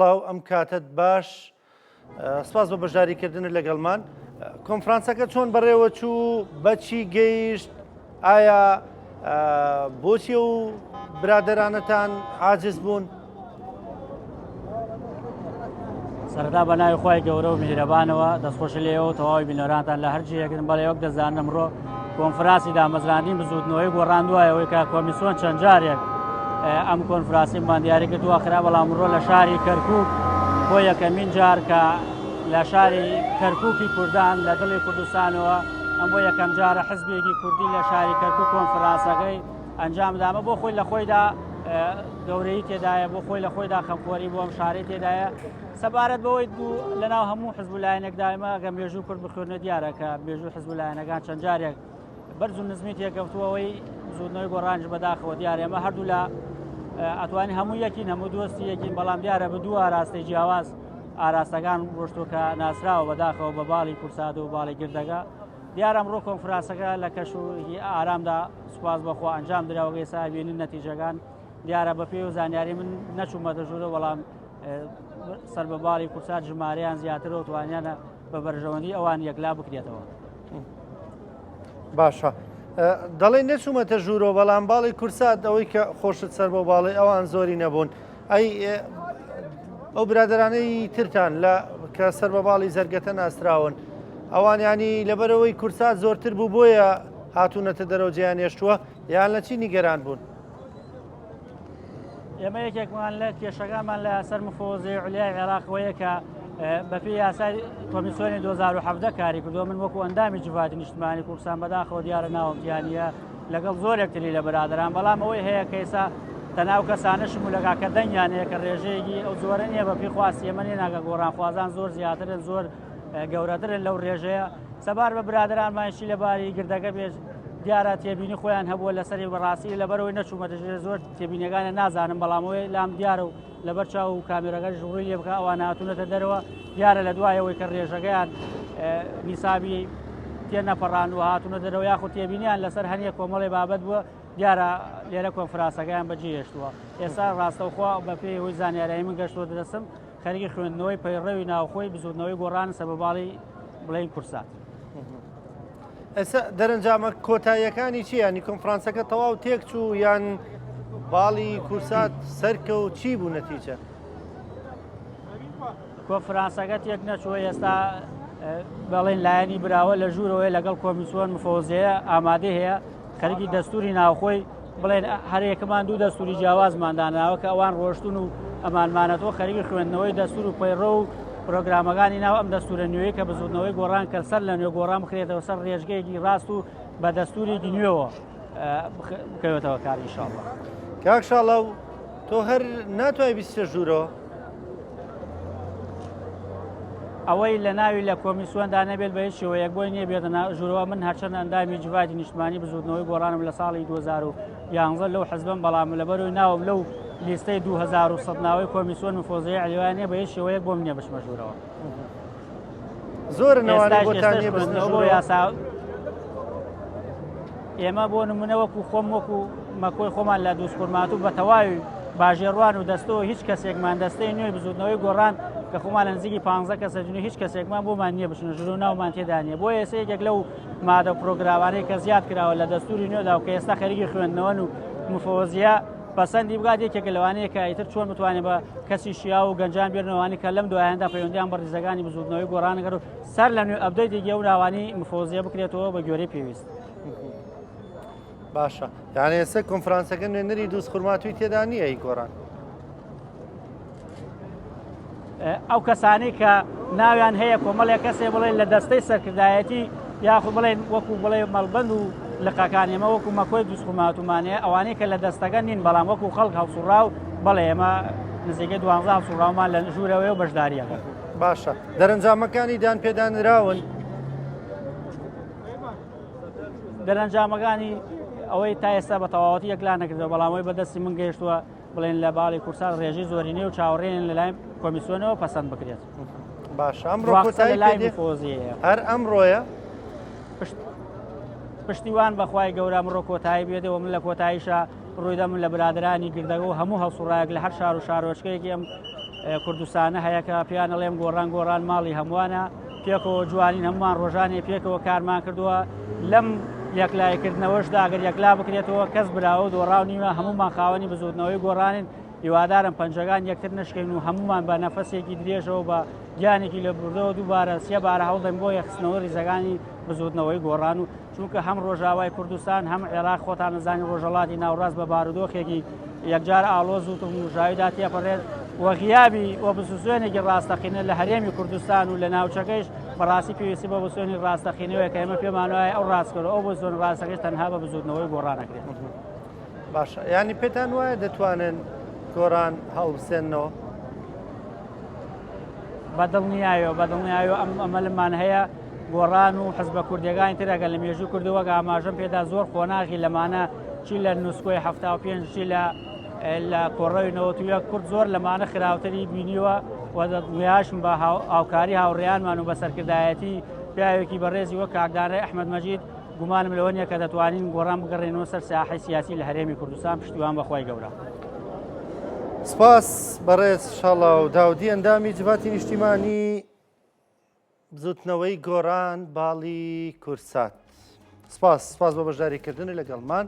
سڵاو ئەم کاتەت باش سپاس بە بەشداریکردنت لەگەڵمان کۆنفرانسەکە چۆن بەڕێوە چوو بەچی گەیشت ئایا بۆچی و برادەرانەتان عاجز بوون؟ سەرەتا بە ناوی خوای گەورە و میهرەبانەوە دەستخۆشی لێەوە و تەواوی بینەرانتان لە هەر جێیەکن بەڵێ وەک دەزانن ئەمڕۆ کۆنفراسی دامەزراندنی بزووتنەوەی گۆڕان دوایەوەی کە کۆمیسیۆن چەند جارێک ئەم کۆنفراسیمان دیاری کردووە خرا بەڵام ئەمڕۆ لە شاری کەرکووک بۆ یەکەمین جار کە لە شاری کەرکووکی کوردان لە دڵی کوردستانەوە ئەم بۆ یەکەم جارە حزبێکی کوردی لە شاری کەرکووک کۆنفراسەکەی ئەنجام دامە بۆ خۆی لە خۆیدا گەورەی تێدایە بۆ خۆی لە خۆیدا خەمخۆری بۆ ئەم شارەی تێدایە سەبارەت بەوەی دوو لەناو هەموو حزب و لایەنێکدا ئێمە ئەگەر مێژوو کورد بخوێنە دیارە کە مێژوو حزب و لایەنەکان چەند جارێک بەرز و نزمی تێکەوتووەوەی بزوتنەوەی گۆڕانش بەداخەوە دیارە ئێمە هەردوو لە ئەتوانین هەموو یەکین هەموو دۆستی یەکین بەڵام دیارە بە دوو ئاراستەی جیاواز ئاراستەکان ڕۆشتوە کە ناسراوە بەداخەوە بە باڵی کورسات و باڵی گردەکە دیارە ئەمڕۆ کۆنفرانسەکە لە کەش و ئارامدا سوپاس بەخوا ئەنجام دراوە ئێستا بینین نەتیجەکان دیارە بە پێی و زانیاری من نەچوومەتە ژوورە بەڵام سەر بە باڵی کورسات ژمارەیان زیاتر و توانیانە بە بەرژەوەندی ئەوان یەکلا بکرێتەوە. باشە دەڵێ نەچوومەتە ژوورەوە بەڵام باڵی کورسات ئەوەی کە خۆشت سەر بۆ باڵی ئەوان زۆری نەبوون ئەی ئەو برادرانەی ترتان لە کە سەر بە باڵی زەرگەتە ناسراون ئەوان ینی لەبەرەوەی کورسات زۆرتر بوو بۆیە هاتوونەتە دەرەوە جیان هێشتووە یان لە چی نیگەران بوون؟ ئێمە یەکێکمان لە کێشەکانمان لە سەر مفۆزی علیای عێراقەوەیە کە بەپێی یاسای کۆمیسیۆنی 2017 کاری کردووە من وەکو ئەندامی جڤاتی نیشتمانی کوردستان بەداخەوە دیارە ناوم تیانە لەگەڵ زۆرێک تری لە برادران بەڵام ئەوەی هەیە کە ئێستا تەناو کەسانە شمولەکە کە دەنگیان هەیە کە ڕێژەیەکی ئەو زۆرە نییە بە پێی خواستی ئێمە نیە ناگە گۆڕانخوازان زۆر زیاترن زۆر گەورەترن لەو ڕێژەیە سەبار بە برادرانمانشی لەباری گردەکە بێژ دیارە تێبینی خۆیان هەبووە لەسەری بەڕاستی لەبەرەوەی نەچوومە دەژێ زۆر تێبینەکانە نازانم بەڵامەوەی لام دیارە و لەبەر چاو و کامێرەکەش ڕووی لێ بکە ئەوان هاتوونەتە دەرەوە دیارە لە دوایەوەی کە ڕێژەکەیان نیسابی تێ نەپەڕان و هاتوونە دەرەوە یاخود تێبینیان لەسەر هەنیە کۆمەڵی بابەت بووە دیارە لێرە کۆنفراسەکەیان بەجێهێشتووە ئێستا ڕاستەوخۆ بەپێی هۆی زانیارایی من گەشتووە دەستم خەریکی خوێندنەوەی پەیڕەوی ناوخۆی بزوتنەوەی گۆڕان سەبەباڵی بڵێن کورسات. ئێستا دەرەنجامە کۆتاییەکانی چی ینی کۆنفرانسەکە تەواو تێک چوو یان باڵی کورسات سەرکە و چی بوو نەتیجە؟ کۆنفرانسەکە تێک نەچووە ئێستا بەڵێن لایەنی براوە لە ژوورەوەی لەگەڵ کۆمیسیۆن مفەوەزیە ئامادە هەیە خەریکی دەستوری ناوخۆی بڵێن هەرێکمان دوو دەستوری جیاوازمان داناوە کە ئەوان ڕۆشتون و ئەمانمانەتەوە خەریکی خوێندنەوەی دەستور و پەیڕە و پرۆگرامەکانی ناو ئەم دەستورە نوێی کە بزوتنەوەی گۆڕان کە سەر لە نوێ گۆڕان بخرێتەوە سەر ڕێژگەیەکی ڕاست و بە دەستورێکی نوێوە بکەوێتەوە کار ئینشاءاللە. کاک شاڵاو تۆ هەر ناتوانانی بیستە ژوورەوە؟ ئەوەی لە ناوی لە کۆمیسیۆندا نەبێت بە هیچ شێوەیەک بۆی نییە بێتە ژوورەوە من هەرچەند ئەندامی جڤاتی نیشتمانی بزوتنەوەی گۆڕانم لە ساڵی 2011 لەو حزبم بەڵام لەبەرەوەی ناوم لەو لیستەی 2100 ناوەی کۆمیسیۆن مفۆزەیە علیوان نییە بە هیچ شێوەیەک بۆم نییە بچمە ژوورەوە. زۆر نەوانەی بۆتان نییە بچنە ژوورەوە؟ یاسا ئێمە بۆ نمونە وەکو خۆم وەکو مەکۆی خۆمان لە دووسخورماتوو بە تەواوی باژێڕوان و دەستەوە هیچ کەسێکمان دەستەی نوێی بزوتنەوەی گۆڕان کە خۆمان لە نزیکی 15 کەسە جنوی هیچ کەسێکمان بۆمان نییە بچنە ژوور و ناومان تێدا نییە بۆ ئێستا یەکێک لەو مادە پرۆگرامانەی کە زیاد کراوە لە دەستوری نوێدا و کە ئێستا خەریکی خوێندنەوەن و مفەوەزیە پەسەندی بگات یەکێکە لەوانەیە کە ئیتر چۆن بتوانێت بە کەسی شیاو و گەنجان بێنەوانی کە لەم دوایاندا پەیوەندیان بە ڕیزەکانی بزوتنەوەی گۆڕان گەر و سەر لە نوێ ئەبدەیتێکی ئەو ناوانی مفەوەزیە بکرێتەوە بە گوێرەی پێویست. باشە یانە ئێستا کۆنفرانسەکە نوێنەری دووز خورماتووی تێدا نییە ئی گۆڕان ئەو کەسانی کە ناویان هەیە کۆمەڵێک کەسێ بڵێن لە دەستەی سەرکردایەتی یاخود بڵێن وەکو بڵێ مەڵبند و لقەکان ئێمە وەکو مەکۆی دووسخماتومانەیە ئەوانەی کە لە دەستەکە نین بەڵام وەکو خەڵک هەڵسوڕاو بەڵێ ئێمە نزیکەی دوانزە هەڵسوڕاومان لە ژوورەوەی و بەشداریەکە باشە دەرەنجامەکانی دان پێدانراون دەرەنجامەکانی ئەوەی تا ئێستا بە تەواوەتی یەکلا نەکردەوە بەڵام ئەوەی بەدەستی من گەیشتووە بڵێن لە باڵی کوردسات ڕێژەی زۆرینەی و چاوەڕێن لەلایەن کۆمیسیۆنەوە پەسەند بکرێت باشە ئەمڕۆ کۆتایی لای فۆزیەیە هەر ئەمڕۆیە پشت پشتیوان بەخوای گەورە ئەمڕۆ کۆتایی بێتەوە من لە کۆتاییشە ڕوویدا من لە برادرانی گردەکە و هەموو هەڵسوڕایەک لە هەر شار و شارۆچکەیەکی ئەم کوردستانە هەیە کە پێیان ئەڵێم گۆڕان گۆڕان ماڵی هەمووانە پێکەوە جوانین هەمووان ڕۆژانێ پێکەوە کارمان کردووە لەم یەکلایکردنەوەشدا ئەگەر یەکلا بکرێتەوە کەس براوە دۆڕاو نیوە هەموومان خاوەنی بزوتنەوەی گۆڕانین هیوادارم پەنجەکان یەکتر نشکێن و هەمومان بە نەفەسێکی درێژەوە بە گیانێکی لە بردەوە دووبارە سێبارە هەوڵدەین بۆ یەخستنەوە ریزەکانی بزوتنەوەی گۆڕان و چونکە هەم ڕۆژاوای کوردستان هەم عێراق خۆتان نەزانی ڕۆژەڵاتی ناوڕاست بە بارودۆخێکی یەکجار ئاڵۆز و تەمومژاویدا تێپەڕێت و غیابی ئۆپۆزسیۆنێکی ڕاستەقینە لە هەرێمی کوردستان و لە ناوچەکەیش بەڕاستی پێویستی بە ئۆپۆزسیۆنی ڕاستەقینەوەیە کە ئێمە پێمان وایە ئەو ڕاستکەر و ئەو ئۆپۆزسیۆن ڕاستەکەش تەنها بە بزووتنەوەی گۆڕان ئەکرێت. باشە یانی پێتان وایە دەتوانن گۆڕان هەڵبسێننەوە؟ بە دڵنیایەوە بە دڵنیایەوە ئەم ئەمەلمان هەیە گۆڕان و حزبە کوردیەکانی تر ئەگەر لە مێژوو کوردی وەک ئاماژەم پێدا زۆر قۆناغی لەمانە چی لە نوسکۆی 75 چی لە لە کۆڕەوی 91 کورد زۆر لەمانە خراوتری بینیوە و دڵنیاشم بە هاوکاری هاوڕێیانمان و بە سەرکردایەتی پیاوێکی بەڕێزی وەک کاکدانای ئەحمەد مەجید گومانم لەوە نییە کە دەتوانین گۆڕان بگەڕێنەوە سەر ساحەی سیاسی لە هەرێمی کوردستان پشتیوان بەخوای گەورە. سپاس بەڕێز شاڵاو داودی ئەندامی جڤاتی نیشتیمانی بزوتنەوەی گۆڕان باڵی کورسات. سپاس سپاس بۆ بەشداریکردن لەگەڵمان.